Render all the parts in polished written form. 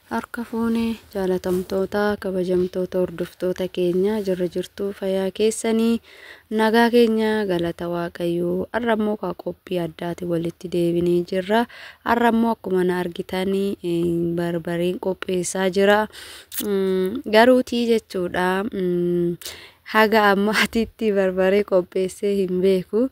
Harka fuune jaalatamtoota kabajamtoota hordoftoota keenya, jirra jirtuu? Fayyaa keessanii? Nagaa keenya, galata Waaqayyoo. Har'a immoo kaa qophii addaati walitti deebinee jirra. Har'a immoo akkuma na argitanii barbareen qopheessaa jira. Garuutii jechuudha. Haga ammaatitti barbaree qopheessee hin beeku.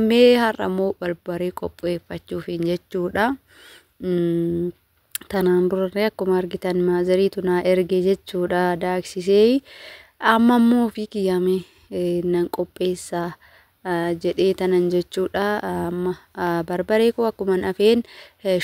Mee har'a immoo barbaree qopheeffachuuf jechuudha. Tanaan durarree akkuma argitan maazariitu naa erge jechuudha, daaksisee. Amma immoo ofii kiyyame nan qopheessaa jedhee tanan jechuudha. Amma barbaree koo akkuma afeen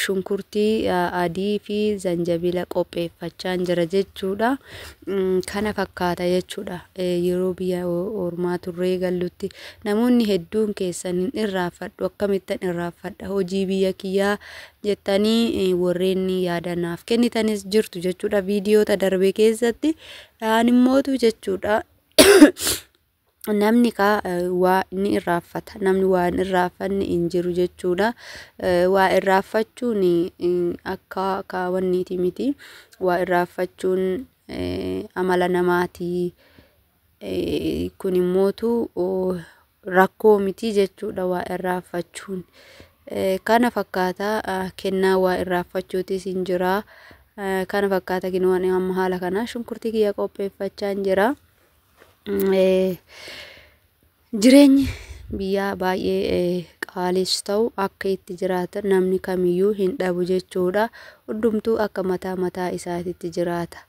shunkurtii adii fi zanjabila qopheeffachaa jira jechuudha. Kana fakkaata jechuudha. Yeroo biyya ormaa turree gallutti namoonni hedduun keessan hin irraanfadhu, akkamittan irraanfadha hojii biyya kiyyaa jettanii warreen yaada naaf kennitanis jirtu jechuudha viidiyoota darbe keessatti. Animmootu jechuudha. Namni kaa waa ni irraanfata. Namni waa hin irraanfanne hin jiru jechuudha. Waa irraanfachuun akka kaawwanniiti miti. Waa irraanfachuun amala namaati. Kun immootu rakkoo miti jechuudha waa irraanfachuun. Kana fakkaata, kennaa waa irraanfachuutis hin jira. Kana fakkaata, kinoo amma haala kanaa shunkurtii kiyya qopheeffachaa jira. Jireenyi biyyaa baay'ee qaaliis ta'u, akka itti jiraatan namni kamiyyuu hin dhabu jechuudha. Hundumtuu akka mataa mataa isaatitti jiraata.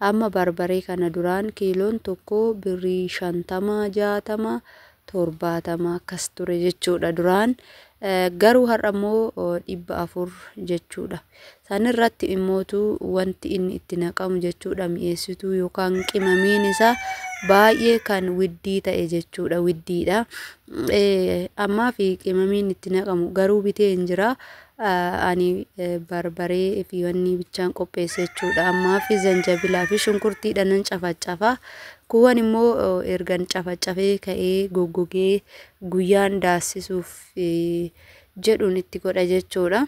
Amma barbaree kana duraan kiiloon tokko birrii 50, 60, 70 akkas ture jechuudha duraan. Garuu har'a immoo 400 jechuudha. Sanirratti immootu wanti inni itti naqamu jechuudha, mi'eessituu yookaan qimamiin isaa baay'ee kan widdii ta'e jechuudha, widdiidha. Ammaa fi qimamiin itti naqamu garuu bitee hin jira. Ani barbaree fi wanni bichaan qopheesse jechuudha. Ammaa fi zanjabilaa fi shunkurtiidha nan cafacafa. Kuuwwan immoo ergan cafacafee ka'ee goggogee guyyaan daassisuuf jedhuun itti godha jechuudha.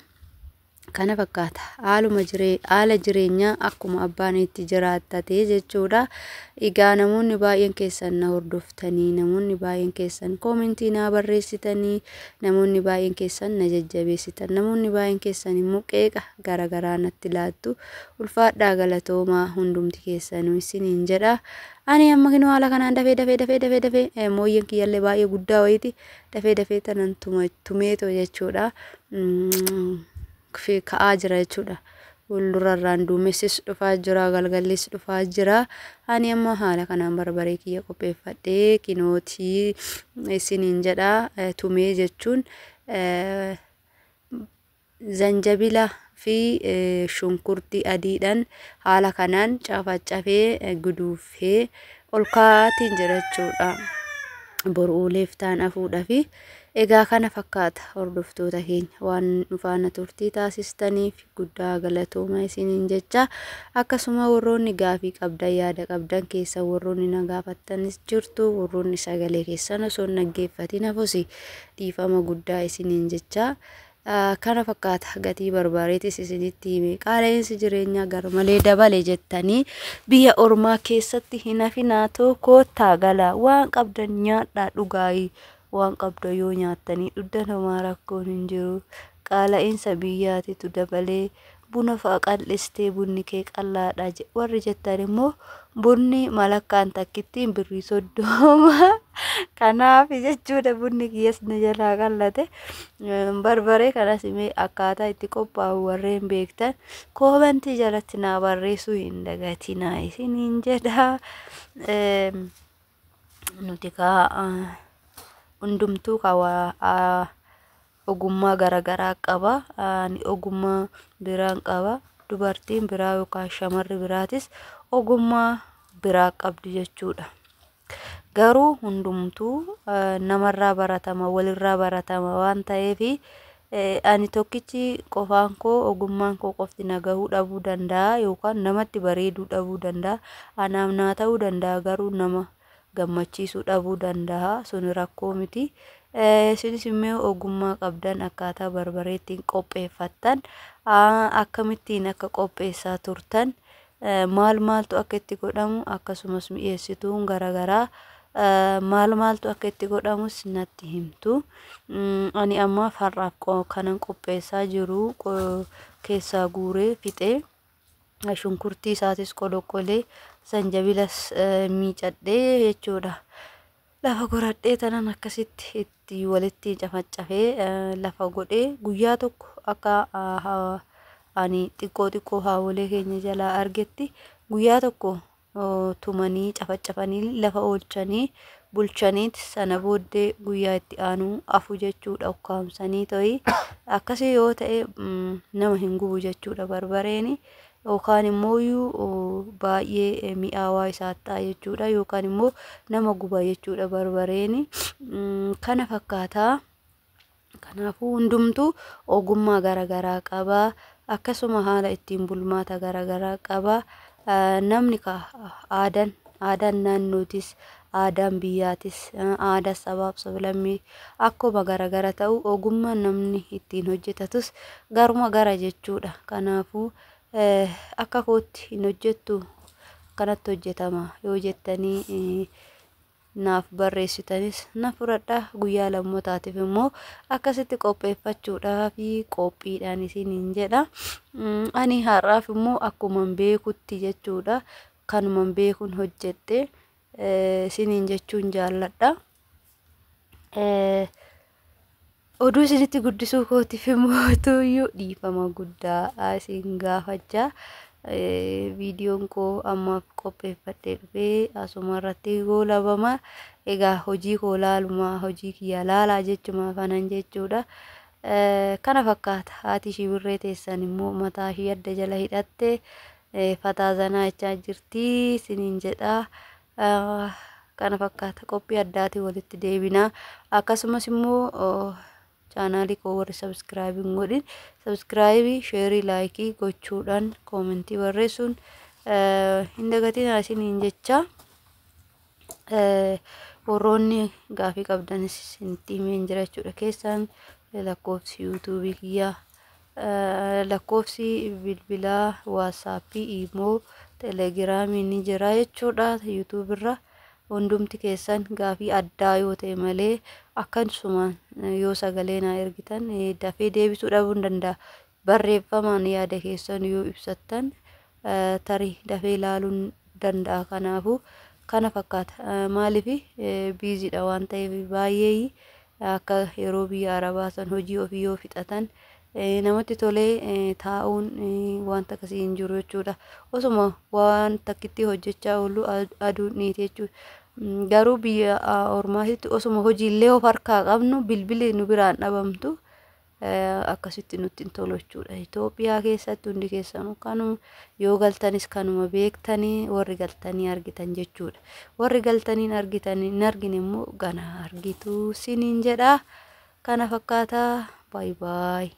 Kana fakkaata. Haaluma jiree haala jireenyaa akkuma abbaan itti jiraattate jechuudha. Egaa namoonni baay'een keessan na hordoftanii, namoonni baay'een keessan koomentii naa barreessitanii, namoonni baay'een keessan na jajjabeessitan, namoonni baay'een keessan immoo qeeqa garaagaraa natti laattu. Ulfaadhaa, galatoomaa hundumti keessanuu isiniin jedha. Ani amma kinoo haala kanaan dafee dafee dafee dafee dafee, mooyyeen kiyyallee baay'ee guddaa wayiiti, dafee dafee tanan tumeetoo jechuudha. Ka'aa jira jechuudha. Fuuldurarraan duumessis dhufaa jira, galgallis dhufaa jira. Ani amma haala kanaan barbaree kiyya qopheeffadhee kinootii isiniin jedha. Tumee jechuun zanjabila fi shunkurtii adiidhaan haala kanaan cafacafee guduufee ol kaa'aatiin jira jechuudha. Boruuleef ta'an hafuudhaafi. Egaa kana fakkaata, hordoftoota keenya, waan nu faana turtii taasistaniif guddaa galatooma isiniin jecha. Akkasuma warroonni gaafii qabdan, yaada qabdan keessa warroonni na gaafattanis jirtu, warroonni sagalee keessan osoo hin dhaggeeffatin hafus dhiifama guddaa isiniin jecha. Kana fakkaata, gatii barbareetis isinitti hime. Qaala'insi jireenyaa garmalee dabale jettanii biyya ormaa keessatti hin hafinaatoo koottaa galaa, waan qabdan nyaadhaa dhugaayii. Waan qabdan yoo nyaattanii dhugdan homaa rakkoon hin jiru. Qaala'insa biyyaatitu dabalee, buna fa'a qal'istee bunni kee qallaadha warri jettan immoo, bunni malakkaan takkittiin birrii 30, kanaaf jechuudha bunni kiyyas na jalaa qallate. Barbaree kanas mee akkaataa itti qophaa'u warreen beektan koomentii jalatti naa barreessuu hin dagatinaa isiniin jedha. Nuti kaa hundumtuu kaa ogummaa garaagaraa qaba. Ani ogummaa biraan qaba. Dubartiin biraa yookaan shamarri biraatis ogummaa biraa qabdi jechuudha. Garuu hundumtuu namarraa baratama, walirraa baratama waan ta'eef, ani tokkichi qofaan koo ogummaan koo qofti na gahuu dhabuu danda'a yookaan namatti bareeduu dhabuu danda'a. Anaaf naa ta'uu danda'a, garuu nama gammachiisuu dhabuu danda'a. Sun rakkoo miti. Isinis immoo ogummaa qabdan akkaataa barbaree ittiin qopheeffattan, akkamittiin akka qopheessaa turtan, maal maaltu akka itti godhamu, akkasumas mi'eessituun garaagaraa maal maaltu akka itti godhamus natti himtu. Ani amma har'aaf kanan qopheessaa jiru keessaa guuree fixee, shunkurtii isaatis qoloqolee, sanjabilas miicadhee jechuudha. Lafa goradhee tanan akkasitti itti walitti cafacafee lafa godhee guyyaa tokko akka ani xiqqoo xiqqoo haawwolee keenya jalaa argetti guyyaa tokko tumanii cafacafanii lafa oolchanii bulchaniit sana booddee guyyaa itti aanu afu jechuudha, ukkaamsanii ta'ii akkasii yoo ta'e nama hin gubu jechuudha barbareeni. Yookaan immoo baay'ee mi'aawaa isaa ta'a jechuudha, yookaan immoo nama guba jechuudha barbareeni. Kana fakkaataa. Kanaafuu hundumtuu ogummaa garaagaraa qaba. Akkasuma haala ittiin bulmaata garaagaraa qaba. Namni aadaan naannootis, aadaan biyyaatis, aadaa sabaaf sablammii akkuma garaagara ta'u, ogummaan namni ittiin hojjetatus garuma gara jechuudha. Kanaafuu akka kootti hin hojjettu, akkanatti hojjetama yoo jettanii naaf barreessitanis na fudhadha. Guyyaa lammataatiif immoo akkasitti qopheeffachuudhaaf qophiidhaan isiniin jedha. Ani har'aaf immoo akkuman beekutti jechuudha, kanuman beekuun hojjedhe isiniin jechuun jaalladha. Oduu isinitti guddisuu kootiif immoo tuyyuu dhiifama guddaa isin gaafachaa, viidiyoon koo ammaaf qopheeffadhee dhufee asuma irratti goolabama. Egaa hojii koo laalumaa, hojii kiyya laalaa jechuma kanan jechuudha. Kana fakkaata. Haati shibirree teessan immoo mataa ishii adda jala hidhatte fataa zanaa jechaa jirti isiniin jedha. Kana fakkaata, qophii addaatiin walitti deebinaa. Akkasumas immoo chaanaalii koo warri subscribe hin godhin subscribe, share, like gochuudhaan comment barreessuun hin dagatinaa isiniin jecha. Warroonni gaafii qabdanis isinitti himeen jira jechuudha. Keessaan lakkoofsi yuutuubii kiyyaa, lakkoofsi bilbilaa, waatsaappii, iimoo, telegiraamii ni jira jechuudha yuutuubirra. Hundumti keessan gaafii addaa yoo ta'e malee akkasumaan yoo sagalee naa ergitan dafee deebisuu dhabuu hin danda'a. Barreeffamaan yaada keessan yoo ibsattan tarii dafee ilaaluu danda'a. Kanaafuu kana fakkaata. Maaliif, busydha waan ta'eef baay'ee akka yeroo biyya arabaa san hojii ofii yoo fixatan namatti tolee taa'uun wanta akkasii hin jiru jechuudha. Osuma waan takkitti hojjechaa oolu aduun dhiite jechuudha. Garuu biyya ormaatitti osuma hojiillee of harkaa qabnu bilbilli nu biraan dhabamtu, akkasitti nutti hin tolu jechuudha. Itoophiyaa keessatti hundi keessanuu kanuma, yoo galtanis kanuma beektanii, warri galtanii argitan jechuudha. Warri galtanii argitan hin argine immoo gana argitu siniin jedha. Kana fakkaataa, baay'ee baay'ee.